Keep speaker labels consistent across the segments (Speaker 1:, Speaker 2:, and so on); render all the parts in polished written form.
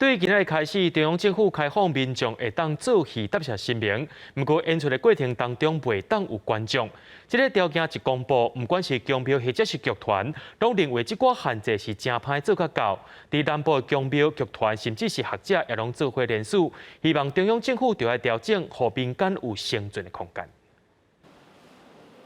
Speaker 1: 對今仔日開始，中央政府開放民眾會當做戲答謝神明，毋過演出的過程當中袂當有觀眾。這个條件一公布，毋管是宮廟或者是劇團，攏認為這寡限制是誠歹做甲到。佇南部的宮廟、劇團，甚至是學者，也攏做伙聯署，希望中央政府著愛調整，予民間有生存的空間。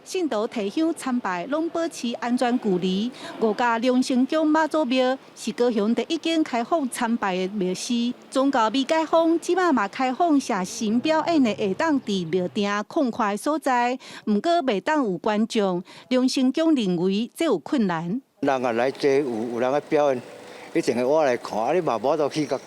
Speaker 2: 信徒提香參拜，攏保持安全距離。五家龍生宮媽祖廟是高雄第一間開放參拜的廟寺。宗教未解封，這擺嘛開放謝神表演的會當佇廟埕空曠所在，毋過袂當有觀眾。龍生宮認為這有困難。
Speaker 3: 人啊來這有人咧表演，一定會我來看，啊你嘛無法度去共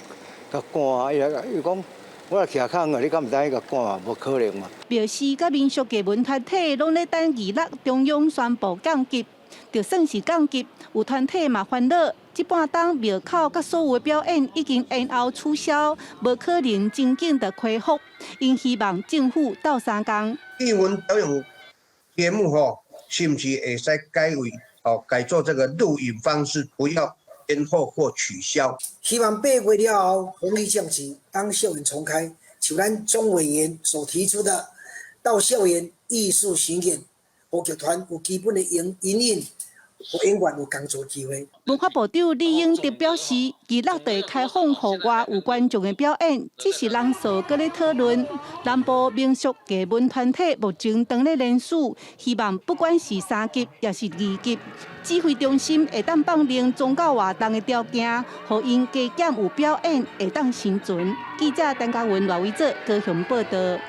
Speaker 3: 共趕啊，伊伊講。我來徛較遠，你敢毋知去共趕啊？無可能嘛。
Speaker 2: 廟寺佮民俗藝文團體攏咧等二六中央宣布降級，就算是降級，有團體嘛煩惱，這半冬廟口佮所有的表演已經延後取消，無可能真緊就恢復。𪜶希望政府鬥相共。
Speaker 4: 藝文表演節目吼，是毋是會使改為哦改做這個錄影方式，不要延後或取消。
Speaker 5: 希望8月了後，防疫降級，當校園重開，像咱鍾委員所提出的，到校園藝術巡演，予劇團有基本的營營運，予演員有工作機會。
Speaker 2: 文化部長李永得表示，二六就會開放戶外有觀眾的表演，只是人數閣咧討論。南部民俗藝文團體目前當咧聯署，希望不管是三級抑是二級，指揮中心會當放寬宗教活動的條件，予𪜶加減有表演會當生存。記者陳嘉文、賴偉哲高雄報道。